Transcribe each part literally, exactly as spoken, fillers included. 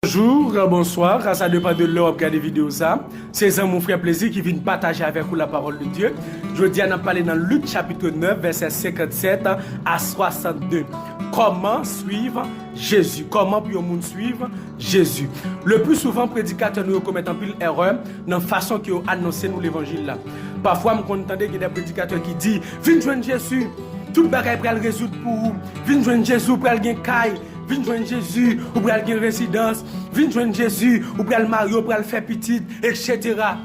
Bonjou, bonswa, ka sa depann de lè w ap gade videyo sa. Se zanmi w frè Plezi ki vin pataje avèk ou la parole de Dieu. Jodi a n ap pale nan Lik chapit nèf, vèsè senkannsèt a swasannde. Kòman swiv Jezi? Kòman pou yon moun swiv Jezi? Le pli souvan, predikatè nou yo komèt anpil erè nan fason ke yo anonse nou levanjil la. Pafwa, m konn tande gen de predikatè ki di, vin jwenn Jezi, tout bagay pral rezoud pou ou. Vin jwenn Jezi, ou pral gen kay. Vin jwenn Jezi, ou pral gen rezidans. Vin jwenn Jezi, ou pral marye, ou pral fè pitit, etsetera.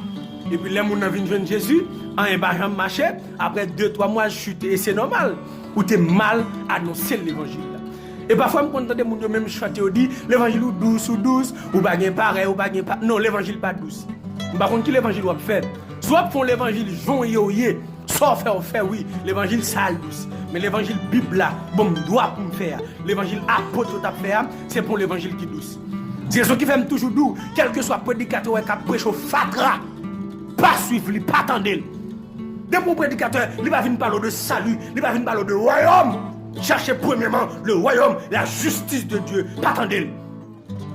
Epi lè moun nan vin jwenn Jezi, anyen pa janm mache, apre de, twa mwa, l chite, e se nòmal. Ou te mal anonse levanjil la. E pafwa, m konn tande moun yo menm chante, yo di, levanjil ou dous, ou dous, ou pa gen parèy, ou pa gen pa. Non, levanjil pa dous. M pa konn ki levanjil w ap fè. Si w ap fè yon levanjil jan w ye, w ye. Sa w fè, w fè, wi. Levanjil sa a l dous. Men levanjil Bib la ban m dwa pou m fè a, levanjil apot yo t ap fè a, se pa yon levanjil ki dous. Se rezon ki fè m toujou di w, kèlkeswa predikatè w wè k ap preche w fatra, pa swiv li, pa tande l. Depi yon predikatè, li pa vin pale w de sali, li pa vin pale w de wayòm, chache premyèman le royaume, la justice de Dieu, pa tande l.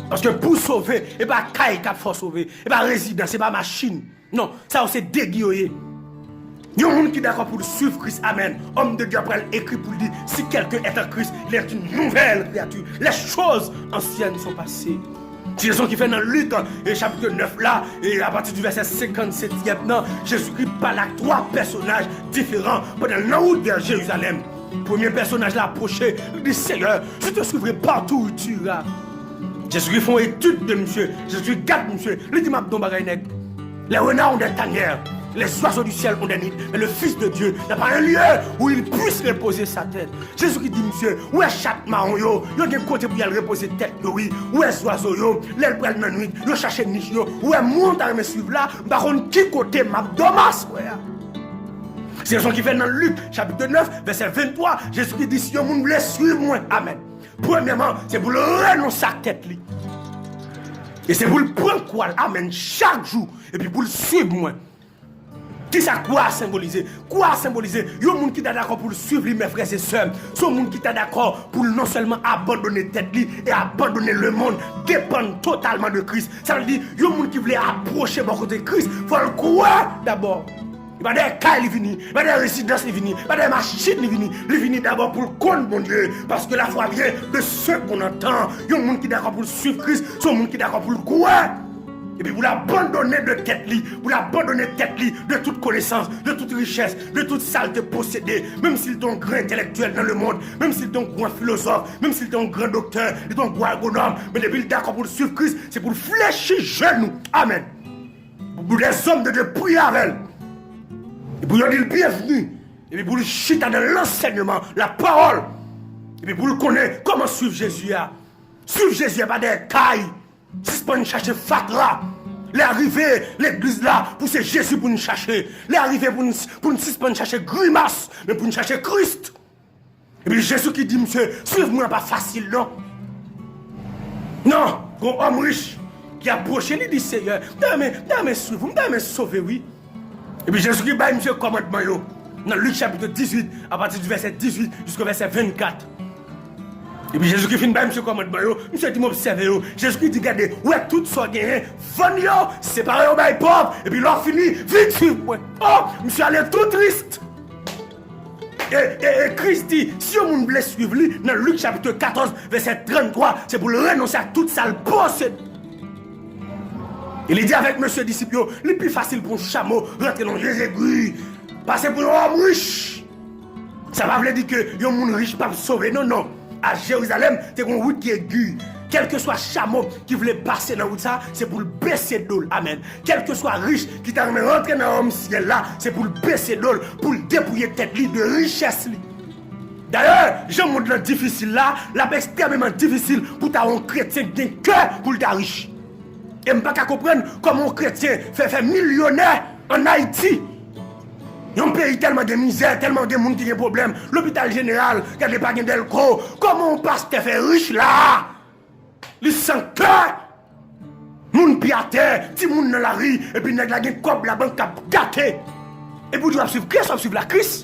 Paske pou w sove, e pa kay k ap fè w sove, e pa rezidans, e pa machin. Non, sa yo se degi yo ye. Yon moun ki dakò pou l swiv Kris, amèn. Homme de Dieu a pral ekri pou l di, si quelqu'un est en Christ, il est une nouvelle créature. Les choses anciennes sont passées. Se rezon ki fè nan Lik, e chapit nèf la, e apati di vèsè senkannsèt nan, Jezikri pale ak twa pèsonaj diferan pandan l nan wout vè Jerizalèm. Premye pèsonaj la apwoche, li di, Seyè, je te suivrai partout où tu iras. Jezikri fè yon etid de misye. Jezikri gad misye. Li di, m ap di yon bagay nèg. Les renards ont des tanières, les oiseaux du ciel ont des nids, mais le Fils de Dieu n'a pas un lieu où il puisse reposer sa tête. Jezikri di misye, ou wè chat mawon yo, yo gen kote pou y al repoze tèt yo, wi. Ou wè zwazo yo, lè l pral nan nwit, yo chache nich yo. Ou wè moun w ta renmen swiv la, m pa konn ki kote m ap dòmi aswè a. Se rezon ki fè nan Lik, chapit nèf, vèsè venntwa, Jezikri di, si yon moun vle swiv mwen, amèn. Premyèman, se pou l renonse ak tèt li. E se pou l pran kwa l, amèn, chak jou, epi pou l swiv mwen. Kisa kwa a senbolize? Kwa a senbolize yon moun ki ta dakò pou l swiv li, men frè e sè, se yon moun ki ta dakò pou l non sèlman abandone tèt li e abandone lemonn, depann totalman de Kris. Sa vle di, yon moun ki vle apwoche bò kote Kris, fò l kwè dabò. E pa dèyè kay li vini, e pa dèyè rezidans li vini, e pa dèyè machin li vini. Li vini dabò pou l konn Bondye, paske la foi vient de ce qu'on entend. Yon moun ki dakò pou l swiv Kris, se yon moun ki dakò pou l kwè. Epi pou l abandone de tèt li, pou l abandone tèt li de tout konesans, de tout richès, de tout sa l te posede, menm si l te yon gran entèlektyèl nan lemonn, menm si l te yon gran filozòf, menm si l te yon gran doktè, li te yon gran agwonòm, men depi l dakò pou l swiv Kris, se pou l flechi jenou. Amèn. Pou lèzòm de Dye priye avè l. E pou yo di l byenvni. Epi pou l chita nan lansèyman, lapawòl. Epi pou l konnen kòman swiv Jezi a. Swiv Jezi a pa dèyè kay. Sispann chache fatra. Lè a rive legliz la, pou se Jezi pou n chache. Lè a rive pou n, pou n sispann chache grimas, men pou n chache Kris. Epi Jezi ki di misye, swiv mwen pa fasil non. Non, gon òm rich ki apwoche li di, Seyè, m ta renmen, m ta renmen swiv ou, m ta renmen sove wi. Epi Jezi ki bay misye kòmandman yo. Nan Lik chapit dizuit, apati di vèsè dizuit jiska vèsè vennkat. Epi Jezi ki fin bay misye kòmandman yo, misye di m obsève yo. Jezi ki di, gade, ou wè tout sa w genyen, vann yo, separe yo bay pòv, epi lè w fini, vin swiv mwen. Oh, misye ale tou tris. E, e, e Kris di, si yon moun vle swiv li, nan Lik chapit katòz, vèsè tranntwa, se pou l renonse ak tout sa l posede. E li di avèk mesye disip yo, li pi fasil pou yon chamo rantre nan yon zegwi pase pou yon òm rich. Sa pa vle di ke yon moun rich p ap sove, non, non. A Jerizalèm, te gen yon wout ki egi. Kèlkeswa chamo ki vle pase nan wout sa, se pou l bese do l. Amèn. Kèlkeswa rich ki ta renmen rantre nan wayòm syèl la, se pou l bese do l, pou l depouye tèt li de richès li. Dayè, jan mond lan difisil la, l ap ekstrèmeman difisil pou ta wè yon kretyen ki gen kè pou l ta rich. E m pa ka konprann kòman yon kretyen fè fè milyonè ann Ayiti. Yon peyi tèlman gen mizè, tèlman gen moun ki gen pwoblèm. Lopital jeneral, gade pa gen dèlko. Kòman yon pastè fè rich la a? Li san kè. Moun pye atè, timoun nan lari, epi nèg la gen kòb labank k ap gate. Epi w di w ap swiv Kris, w ap swiv la Kris.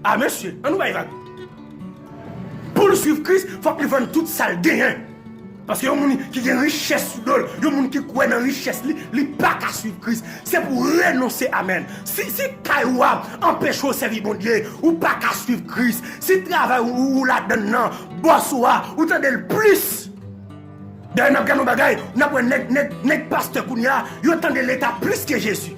A mesye, ann nou bay vag. Pou l swiv Kris, fòk li vann tout sa l genyen. Paske yon moun ki gen richès sou do l, yon moun ki kwè nan richès li, li pa ka swiv Kris. Se pou w renonse, amèn. Si, si kay ou a anpeche w sèvi Bondye, ou pa ka swiv Kris. Si travay ou, ou ladann nan, bòs ou a, ou tande l plis. Dayè, n ap gade yon bagay, n ap wè nèg, nèg, nèg pastè kounye a, yo tande Leta plis ke Jezi.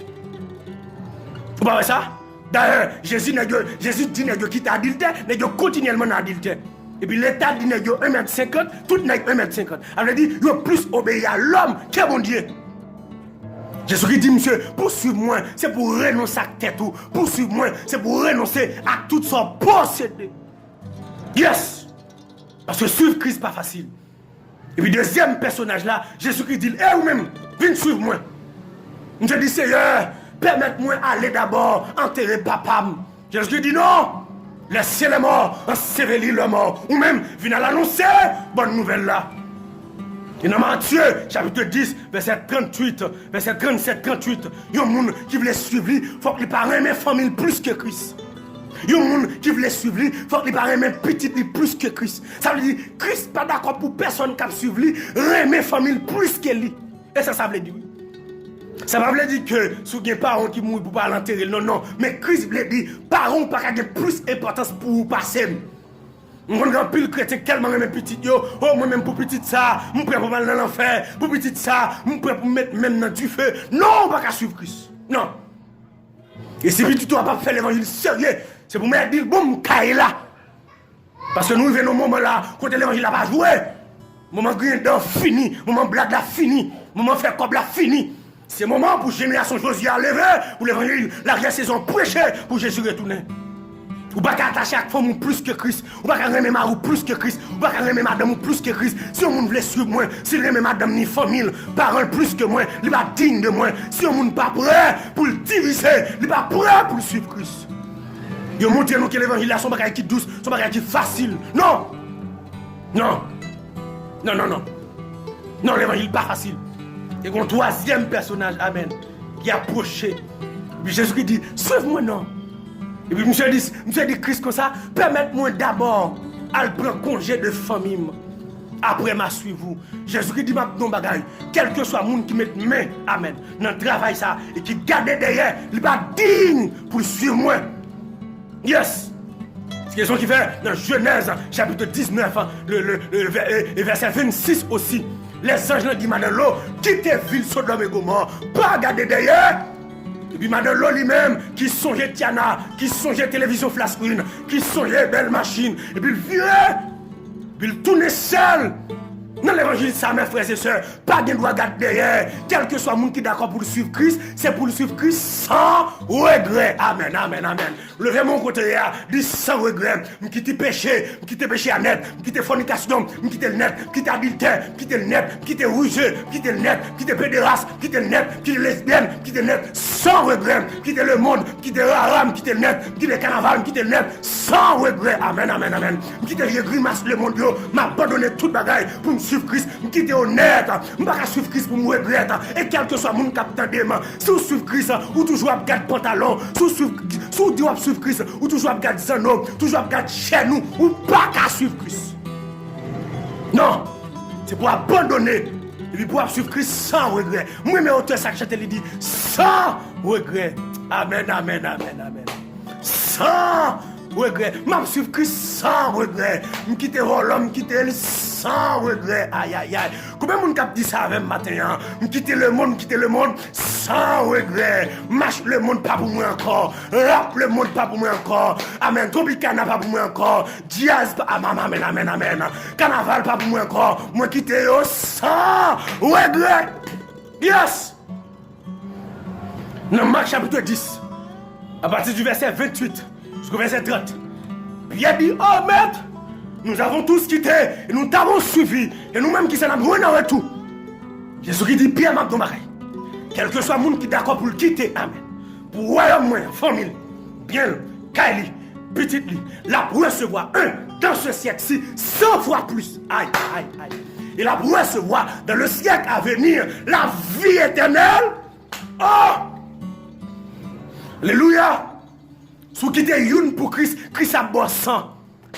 Ou pa wè sa? Dayè, Jezi, nèg yo, Jezi di nèg yo kite adiltè, nèg yo kontinyèlman nan adiltè. Epi Leta di nèg yo en mèt senkant, tout nèg en mèt senkant. Sa vle di, yo plis obeyi a lòm ke Bondye. Jezikri di misye, pou w swiv mwen, se pou w renonse ak tèt ou. Pou w swiv mwen, se pou w renonse ak tout sa w posede. Yes! Paske swiv Kris pa fasil. Epi dezyèm pèsonaj la, Jezikri di l, e ou menm, vin swiv mwen. Misye di, Seyè, pèmèt mwen ale dabò, antere papa m. Jezikri di, non, les cieux les morts, ensevelis leurs morts. Ou menm, vin al anonse bòn nouvèl la. E nan Matye, chapit dis, vèsè tranntuit, vèsè trannsèt, tranntuit, yon moun ki vle swiv li, fòk li pa renmen fanmi l plis ke Kris. Yon moun ki vle swiv li, fòk li pa renmen pitit li plis ke Kris. Sa vle di, Kris pa dakò pou pèsonn k ap swiv li renmen fanmi l plis ke li. E sa sa vle di, wi. Sa pa vle di ke si w gen paran w ki mouri pou w pa al antere l, non, non. Men Kris vle di, paran w pa ka gen plis enpòtans pou ou pase m. M konn gen anpil kretyen k tèlman renmen pitit yo, o, mwen menm pou pitit sa, m prè pou m al nan lanfè, pou pitit sa, m prè pou m met men m nan dife. Non, ou pa ka swiv Kris. Non. E si pitit ou a p ap fè levanjil serye, se pou mèt di l, bon, m kay la. Paske nou rive nan moman la, kote levanjil la pa jwe. Moman griyen dan fini, moman blag la fini, moman fè kòb la fini. Se moman pou jenerasyon Jozye a leve, pou levanjil, laryè sezon preche, pou Jezi retounen. Ou pa ka atache ak fanmi w plis ke Kris. Ou pa ka renmen mari w plis ke Kris. Ou pa ka renmen madanm ou plis ke Kris. Si yon moun vle swiv mwen, si l renmen madanm ni fanmi l, paran l plis ke mwen, li pa diy de mwen. Si yon moun pa prè pou l divize, li pa prè pou l swiv Kris. Yo montre nou ke levanjil la se yon bagay ki dous, se yon bagay ki fasil. Non! Non! Non, non, non. Non, levanjil pa fasil. E gen yon twazyèm pèsonaj, amèn, ki apwoche. Epi Jezikri di, swiv mwen non. Epi misye di, misye di Kris konsa, pèmèt mwen dabò al pran konje de fanmi m. Apre m a swiv ou. Jezikri di, m ap di yon bagay. Kèlkeswa moun ki met men, amèn, nan travay sa e ki gade dèyè, li pa diy pou l swiv mwen. Yes! Se rezon ki fè, nan Jenèz, chapit diznèf, le, le, le, vè-, e, e vèsè vennsis osi, lèzanj lan di madan Lo, kite vil Sodòm e Gomò, pa gade dèyè. Epi madan Lo li menm, ki sonje Tiana, ki sonje televizyon flat screen, ki sonje bèl machin, epi l vire, epi l tounen sèl. Nan levanjil sa, mè frè e sè, pa gen dwa gade dèyè. Kèlkeswa moun ki dakò pou l swiv Kris, se pou l swiv Kris san regrè. Amèn, amèn, amèn. Leve men w kote w ye a, di san regrè, m kite peche, m kite peche a nèt, m kite fònikasyon, m kite l nèt, m kite adiltè, m kite l nèt, m kite rize, m kite l nèt, m kite pederas, m kite l nèt, m kite lesbyèn, m kite l nèt, san regrè, m kite lemonn, m kite rara, m kite l nèt, m kite kanaval, m kite l nèt, san regrè. Amèn, amèn, amèn. M kite vye grimas lemonn yo, m abandone tout bagay pou m swiv Kris, m kite yo nèt. M pa ka swiv Kris pou m regrèt. E kèlkeswa moun k ap tande m, si w swiv Kris, ou toujou ap gad pantalon. Si w swiv, si w di w ap swiv Kris, ou toujou ap gad zanno, toujou ap gad chèn ou, ou pa ka swiv Kris. Non, se pou w abandone, epi pou w ap swiv Kris san regrè. M renmen otè sa k chante, li di, san regrè. Amèn, amèn, amèn, amèn. San regrè. M ap swiv Kris san regrè. M kite vòlò, m kite l san regrè. Ayayay. Konbyen moun k ap di sa avè m maten an? M kite lemonn, m kite lemonn san regrè. Mach lemonn pa pou mwen ankò. Rap lemonn pa pou mwen ankò. Amèn. Tropicana pa pou mwen ankò. Djaz pa, amèn, amèn, amèn, amèn. Kanaval pa pou mwen ankò. Mwen kite yo san regrè. Yes! Nan Mak chapit dis, apati di vèsè venntuit jiska vèsè trant, Pyè di, O Mèt, nous avons tous quitté, et nous t'avons suivi, e nou menm ki sa n ap jwenn an retou. Jezikri di, Pyè, m ap di w yon bagay. Kèlkeswa moun ki dakò pou l kite, amèn, pou wayòm mwen, fanmi l, byen l, kay li, pitit li, l ap resevwa, un, dans ce siècle-ci, cent fois plus. Ay, ay, ay. E l ap resevwa, dans le siècle à venir, la vie éternelle. Oh! Alelouya! Si w kite youn pou Kris, Kris ap ba w san.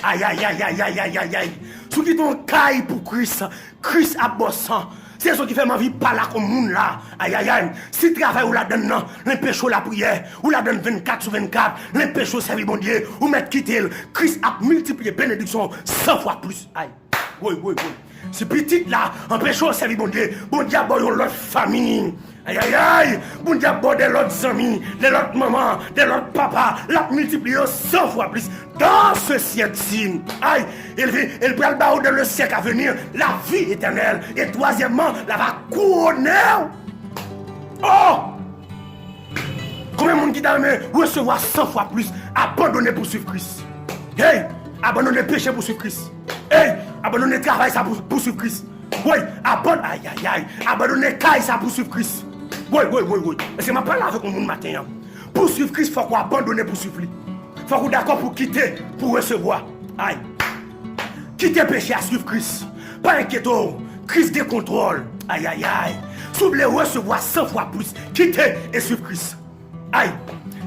Ayayayayayayayay. Si w kite yon kay pou Kris, Kris ap ba w san. Se rezon ki fè m anvi pale ak yon moun la. Ayayay. Si travay ou ladann nan, l anpeche w lapriyè, ou ladann vennkat sou vennkat, l anpeche w sèvi Bondye, ou mèt kite l. Kris ap miltipliye benediksyon w san fwa plis. Ay. Woy, woy, woy. Si pitit la anpeche w sèvi Bondye, Bondye ap ba w yon lòt fanmi. Ayayay! Bondye ap ba w de lòt zanmi, de lòt manman, de lòt papa, l ap miltipliye yo san fwa plis. Dans ce siècle-ci, ay, el vin, el pral ba w dans le siècle à venir la vie éternelle. E twazyèmman, l ap kouwone w. Oh! Konbyen moun ki ta renmen resevwa san fwa plis, abandone pou swiv Kris? Hey! Abandone peche pou swiv Kris. Hey! Abandone travay sa pou, pou swiv Kris. Woy, aban-, ayayay, abandone kay sa pou swiv Kris. Woy, woy, woy, woy. Èske m ap pale avèk yon moun maten an? Pou swiv Kris, fòk ou abandone pou swiv li. Fòk ou dakò pou kite, pou resevwa. Ay. Kite peche a, swiv Kris. Pa enkyete w, Kris gen kontwòl. Ayayay. Si w vle resevwa san fwa plis, kite e swiv Kris. Ay,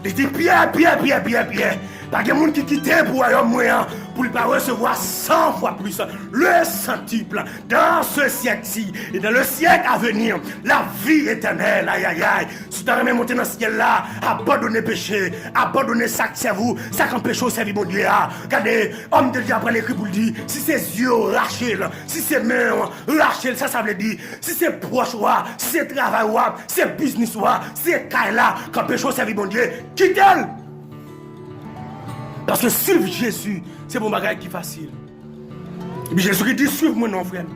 li di, Pyè, Pyè, Pyè, Pyè, Pyè, pa gen moun ki kite pou wayòm mwen an, pou li pa resevwa san fwa plis, le centuple, dans ce siècle-ci, et dans le siècle à venir, la vie éternelle. Ayayay. Si w ta renmen monte nan syèl la, abandone peche, abandone sa k sèvi w, sa k anpeche w sèvi Bondye a. Gade, òm de Dye a pral ekri pou l di, si se zye w, rache l, si se men w, rache l, sa sa vle di, si se pwòch ou a, si se travay ou a, si se biznis ou a, si se kay la, k anpeche w sèvi Bondye, kite l! Paske swiv Jezi, se pa yon bagay ki fasil. Epi Jezi ki di, swiv mwen non, frè m.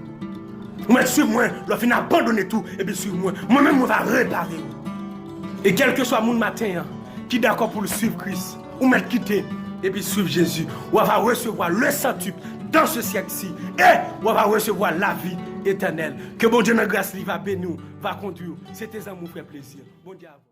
Ou mèt swiv mwen, lè w fin abandone tou, epi swiv mwen. Mwen menm, mwen va repare w. E kèlkeswa moun maten an ki dakò pou l swiv Kris, ou mèt kite, epi swiv Jezi. W a va resevwa le centuple dans ce siècle-ci, e w a va resevwa lavi etènèl. Ke Bondye nan gras li va beni w, va kondwi w. Se te zanmi w, frè Plezir. Bondye avè w.